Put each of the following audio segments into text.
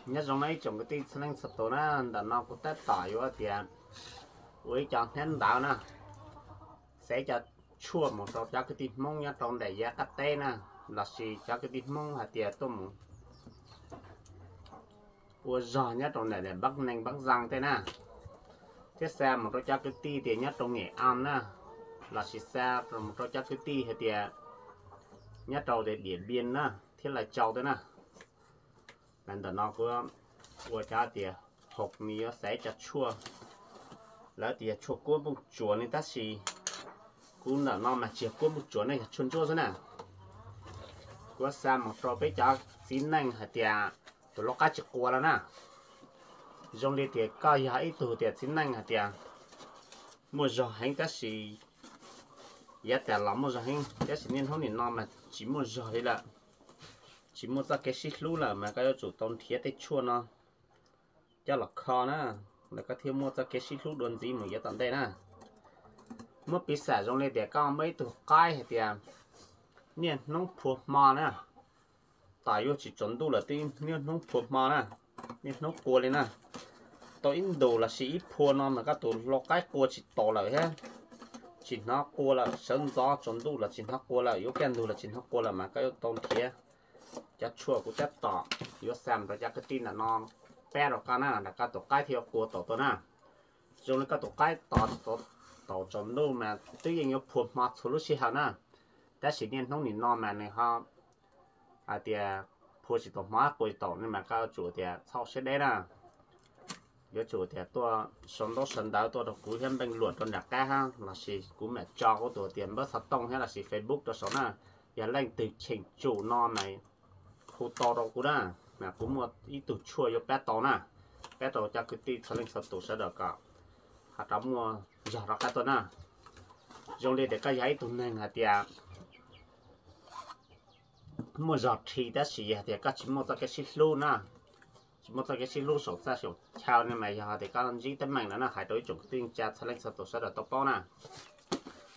Nyob zoo na ib tsoom kwv tij txhua leej txhua tus na, ntawm no kuv tab tom yuav tias ua ib co hnab ntawv na, xav ib co tshuaj mus rau cov kwv tij Hmoob nyob rau ntawm yav qab teb na, lossis cov kwv tij Hmoob hais tias tuaj mus ua zog nyob rau ntawm npab neeg npab zaj tej na, thiab xa mus rau cov kwv tij tias nyob rau Nghệ An na, lossis xa mus rau cov kwv tij hais tias nyob rau tias Điện Biên na, thiab Lai Châu tej na. Mas ntawm no kuv ua cov tias hauv nws yuav xaiv cov tshuaj, lawv tias yog tshuaj kuab nplooj tsuas ne, tab sis kuv ntawm no mas tsis yog kuab nplooj tsuas ne, yog tshuaj ntsuab xwb na. Kuv xa mus rau peb cov txiv neej hais tias tus lau qaib tsis qua lawm na. Zoo li tias koj yog ib tug tias txiv neej hais tias muaj zog heev tab sis, yav tas los muaj zog heev tab sis niaj hnub nim no mas tsis muaj zog li lawm, tsis muaj txoj kev sib hlub lawm mas koj yuav tsum tau nrhiav tej tshuaj no coj los kho na, lawm koj thiaj muaj txoj kev sib hlub dua ntxiv mus yav tom ntej na. Muab piv xam zoo li tias koj muaj ib tug qaib hais tias niaj hnub phua hmo na, tas yuav tsis tsaus ntuj lawm twb niaj hnub phua hmo na, niaj hnub qua li na. Tau ib ntus lossis ib phua no mas koj tus lau qaib qua tsis taus lawm thiab, tsis hnov qua lawm, sawv ntxov tsaus ntuj los tsis hnov qua lawm, yuav kaj ntug los tsis hnov qua lawm mas koj yuav tau nrhiav cov tshuaj kuv tab tom yuav xa mus rau cov kwv tij ntawm no pab rau koj na, koj tus qaib thiaj yuav qua taus tuaj na. Zoo li koj tus qaib tos tsis tau taus tsaus ntuj mas twb yeej yuav phua hmo txhua lub sij hawm na, tab sis niaj hnub nim no mas nws ho hais tias phua tsis taus hmo qua tsis taus ne mas koj yuav tsum tias txhob siab deb na. Yuav tsum tias tuaj sau ntaub sau ntawv tuaj rau kuv thiab npeej luam rau nram qab hab lossis kuv mam tso kuv tus tias npawb xov tooj thiab lossis Facebook rau saum na. Yog leej twg cheem tsum no mas hu tau rau kuv na, mas kuv muaj ib tug tshuaj yuav pab tau na, pab rau cov kwv tij txhua leej txhua tus sawv daws kom ho rov muaj zog rov qab tuaj na. Zoo li tias koj yog ib tug neeg hais tias muaj zog rhi tab sis yog tias koj tsis muaj txoj kev sib hlub na, tsis muaj txoj kev sib hlub saum txaj saum chaw ne mas yog tias koj ntsib teeb meem no na, hais rau ib tsoom kwv tij neej tsa txhua leej txhua tus sawv daws tau paub na.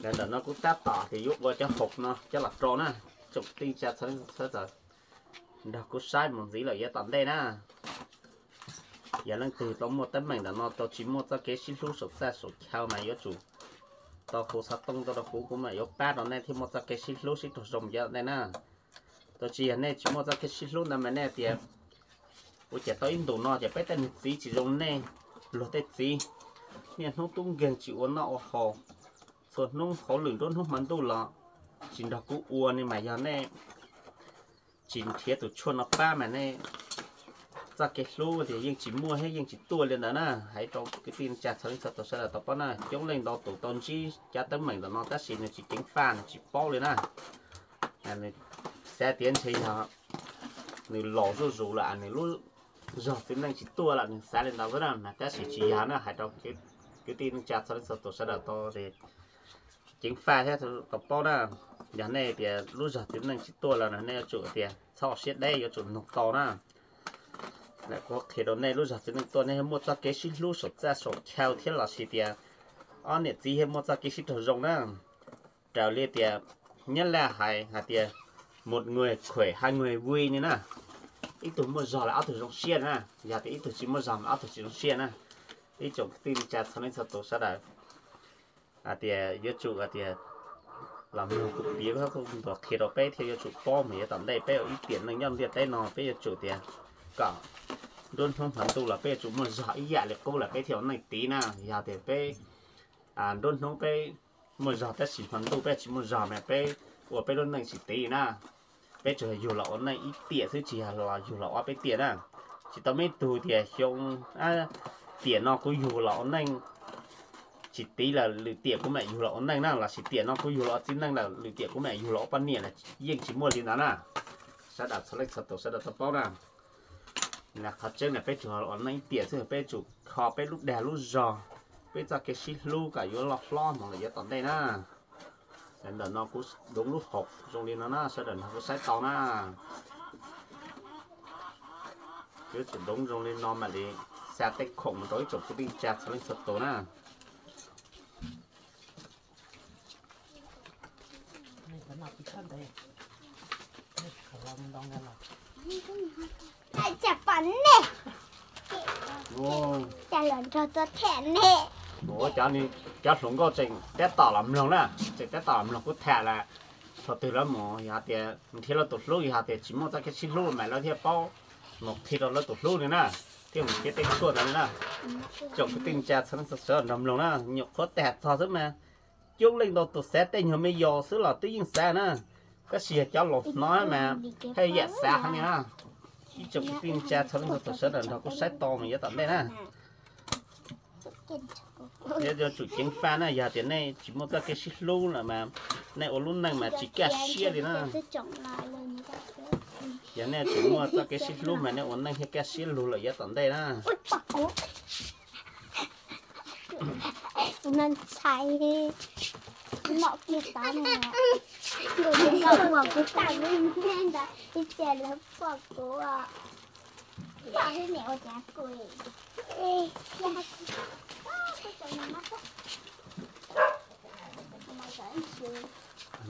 Ntawm no kuv tab tom tias yuav ua cov hauv no coj los rau na, tsoom kwv tij neej tsa txhua leej txhua tus nrog kuv saib mus ntxiv lawm yav tom ntej na. Yog leej twg tau muaj teeb meem ntawm no tau tsis muaj txoj kev sib hlub saum txaj saum chaw mas yuav tsum tau hu xov tooj tuaj rau kuv, kuv mam yuav pab rau nej thiaj muaj txoj kev sib hlub sib raug zoo yav tom ntej na. Tau tsis yog nej tsis muaj txoj kev sib hlub ntawd mas nej tias ua cas tau ib ntus no ces peb tej niag txiv tsis zoo nej luag tej txiv, niaj hnub tub nkeeg tsis ua noj ua haus, txhua hnub hauj lwm nruab hnub hmo ntuj los tsis nrog kuv ua ne mas yog nej tsis nrhiav tus tshuaj no pab mas nej txoj kev hlub tias yeej tsis muaj thiab yeej tsis tuaj li ntawd na. Hais rau kwv tij neej tsa txhua leej txhua tus sawv daws tau paub na, coob leej ntau tus tau ntsib cov teeb meem ntawm no tab sis nws tsis ceev faj nws tsis paub li na. Nws xav tias ntshe yog nws laus zuj zus lawm nws lub zog txiv neej tsis tuaj lawm nws xav li ntawd xwb na, mas tab sis tsis yog na. Hais rau kwv tij neej tsa txhua leej txhua tus sawv daws tau ceev faj thiab tau paub na. Yog nej tias lub zog txiv neej tsis tuaj lawm no nej yuav tsum tias txhob siab deb, yuav tsum nug tau na. Lawm kuv qhia rau nej, lub zog txiv neej tuaj nej muaj txoj kev sib hlub saum txaj saum chaw thiab lossis tias ob niam txiv thiaj muaj txoj kev sib raug zoo na. Raws li tias nyab laj hais hais tias một người khỏe hai người vui ne na. Ib tug muaj zog lawm ob tug zoo siab na, yog tias ib tug tsis muaj zog mas ob tug tsis zoo siab na. Ib tsoom kwv tij neej tsa txhua leej txhua tus sawv daws hais tias yuav tsum hais tias los mloog kuv piav thiab kuv ntuas qhia rau peb thiaj yuav tsum paub mas yav tom ntej peb ua ib tiam neej nyob ntiaj teb no peb yuav tsum tias kom nruab hnub hmo ntuj los peb yuav tsum muaj zog ib yam li qub los peb thiaj ua neej tiv na. Yog tias peb nruab hnub peb muaj zog tab sis hmo ntuj peb tsis muaj zog mas peb ua peb lub neej tsis tiv na. Peb tsuas yug los ua neej ib tiam xwb tsis yog los yug los ob peb tiam na. Tsis tau muaj ib tug tias xyoo tiam no kuv yug los ua neej tsis tiv lawm lwm tiam kuv mam yug los ua neej na, lossis tiam no kuv yug los ua txiv neej lawm lwm tiam kuv mam yug los ua poj niam los yeej tsis muaj li ntawd na. Sawv daws txhua leej txhua tus sawv daws tau paub na. Qhov tseeb na peb tsuas ua neej ib tiam xwb, peb tsum kho peb lub dag lub zog, peb txoj kev sib hlub kom yuav loj hlob mus lawm yav tom ntej na. Ntawm no kuv doov lub hauv zoo li no na, sawv daws nrog kuv saib tau na. Yuav tsum doov zoo li no mam li xa tej khoom mus rau ib tsoom kwv tij neej tsa txhua leej txhua tus na. nej, cas los nrog tuaj tham nej. Cov hluas nkauj tseem tab tom los mloog na, tseem tab tom los mloog kuv tham lawm. Thaum twg lawv mus yog tias nrhiav lawv tus hlub, yog tias tsis muaj txoj kev sib hlub mas lawv thiaj paub mus qhia rau lawv tus hlub li na, thiaj mus thiab tej tshuaj ntawd li na. Tsoom kwv tij neej tsa txhua leej txhua tus nrog mloog na, nyuam qhuav tham txog xwb mas coob leej ntau tus xav tej nyuag me yos xwb los twb yeej xav na, tab sis yog cov laus hnov mas thiaj yam xav heev li na. Ib tsoom kwv tij neej tsa txhua leej txhua tus sawv daws nrog kuv saib tau mus yav tom ntej na. Yuav tsum ceev faj na, yog tias nej tsis muaj txoj kev sib hlub lawm mas nej ua lub neej mas tsis kaj siab li na. Yog nej tsis muaj txoj kev sib hlub mas nej ua neej thiaj kaj siab lug lawm yav tom ntej na. Ntshai, nom kiag tod ne, kuv ua kuv tag lub neej ntawd ib tias lawv pom kuv. Niam ua cas kuv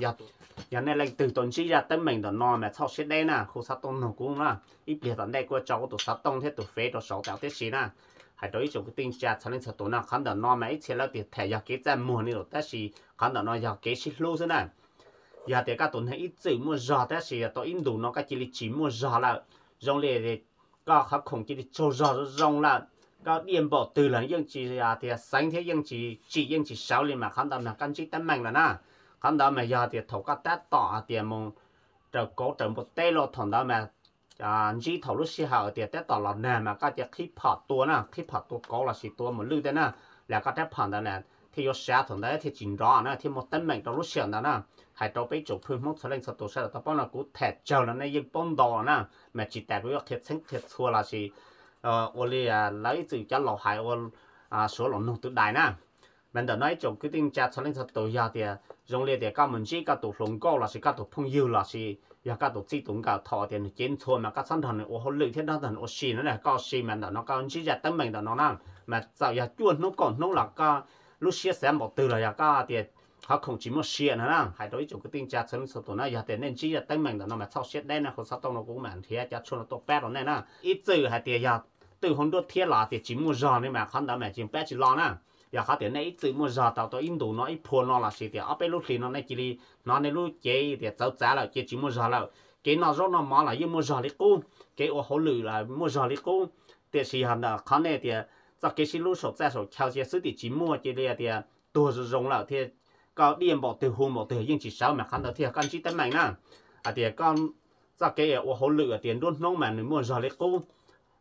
Yog nej leej twg tau ntsib zaj teeb meem ntawm no mas txhob siab deb na, hu xov tooj nug kuv na. Ib pliag tom ntej kuv tso kuv tus xov tooj thiab tus fev rau saum tau tib si na. Hais rau ib tsoom kwv tij neej tsa txhua leej txhua tus na, qhov ntawm no mas ib txhia lawv tias tham yog kev txaj muag li lawm, tab sis qhov ntawm no yog kev sib hlub xwb na. Yog tias koj tus neeg ib txwm muaj zog tab sis tau ib ntus no koj cia li tsis muaj zog lawm, zoo li koj qhov khoom cia li tsaug zog zoo lawm, koj diaj npaum twg los yeej tsis tias xeev thiab yeej tsis tsim yeej tsis sawv li mas qhov ntawd mas koj ntsib teeb meem lawm na. Qhov ntawd mas yog tias thaum koj tab tom hais tias mus raws kauv raws npua teb los thaum ntawd mas ntsib thaum lub sij hawm tias tab tom los nag mas koj cia qhib phom tua na, qhib phom tua kauv los sis tua mus lwj tej na, los koj rab phom ntawd thiaj yuav sav thaum ntawd thiaj tsis nrov na, thiaj muaj teeb meem rau lub sij hawm ntawd na. Hais rau peb tsoom phooj ywg Hmoob txhua leej txhua tus sawv daws tau paub no, kuv tham tsawg los nej yeej paub ntau na, mas tsis tas kuv yuav qhia txheeb qhia txhua los sis ua li lawv ib txwm cov laus hais ua suav los nug tus dais na. Mas ntawm no ib tsoom kwv tij neej tsa txhua leej txhua tus, yog tias zoo li tias koj mus ntsib koj tus hluas nkauj los sis koj tus phooj ywg los sis yog koj tus txij tus nkawm thaum tias nws cev ntxhua mas koj txhob nrog nws ua hauj lwm thiab nrog nws ua si na, koj ua si mas ntawm no koj ntsib zaj teeb meem ntawm no na. Mas txawm yog cuaj hnub kaum hnub los koj lub siab xav npaum twg los yog koj tias qhov khoom tsis muaj sia no na. Hais rau ib tsoom kwv tij neej tsa txhua leej txhua tus na, yog tias nej ntsib zaj teeb meem ntawm no mas txhob siab deb na, hu xov tooj no kuv mam nrhiav cov tshuaj no tuaj pab rau nej na. Ib txwm hais tias yog twb hu nruab thiab los tias tsis muaj zog li mas qhov ntawd mas tsis pab tsis los na. Yog qhov tias nej ib txwm muaj zog tau tau ib ntus no ib phua no los sis tias ob peb lub hlis no nej cia li hnov nej lub cev tias txawv txav lawm ces tsis muaj zog lawm. Kev noj zaub noj mov los yeej muaj zog li qub, kev ua hauj lwm los muaj zog li qub, tiam sis yog ntawm qhov nej tias txoj kev sib hlub saum txaj saum chaw cia xwb tim tsis muaj, cia li tias tuag zoo zoo lawm thiab koj diaj npaum twg hu npaum twg yeej tsis sawv mas qhov ntawd thiaj yog koj ntsib teeb meem na. Hais tias koj txoj kev ua hauj lwm tias nruab hnub mas nws muaj zog li qub,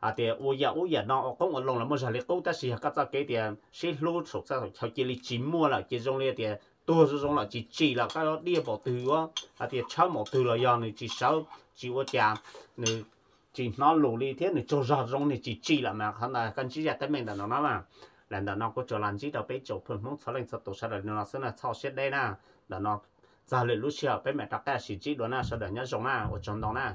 hais tias ua yam ub yam no ua qoob ua loo los muaj zog li qub, tab sis yog koj txoj kev tias sib hlub saum txaj saum chaw cia li tsis muaj lawm ces zoo li tias tuag zoo zoo lawm tsis tsim lawm, koj diaj npaum twg yuav hais tias tshawb npaum twg los yog nws tsis sawv tsis ua cas, nws tsis hnov lus li thiab nws tsaug zog zoo nws tsis tsim lawm mas qhov ntawd koj ntsib zaj teeb meem ntawm no na. Lam ntawm no kuv tsuas los ntsib rau peb tsoom phooj ywg Hmoob txhua leej txhua tus sawv daws li no xwb na, txhob siab deb na. Ntawm no txog lwm lub sij hawm peb mam rov qab sib ntsib dua na, sawv daws nyob zoo na, ua tsaug ntau na.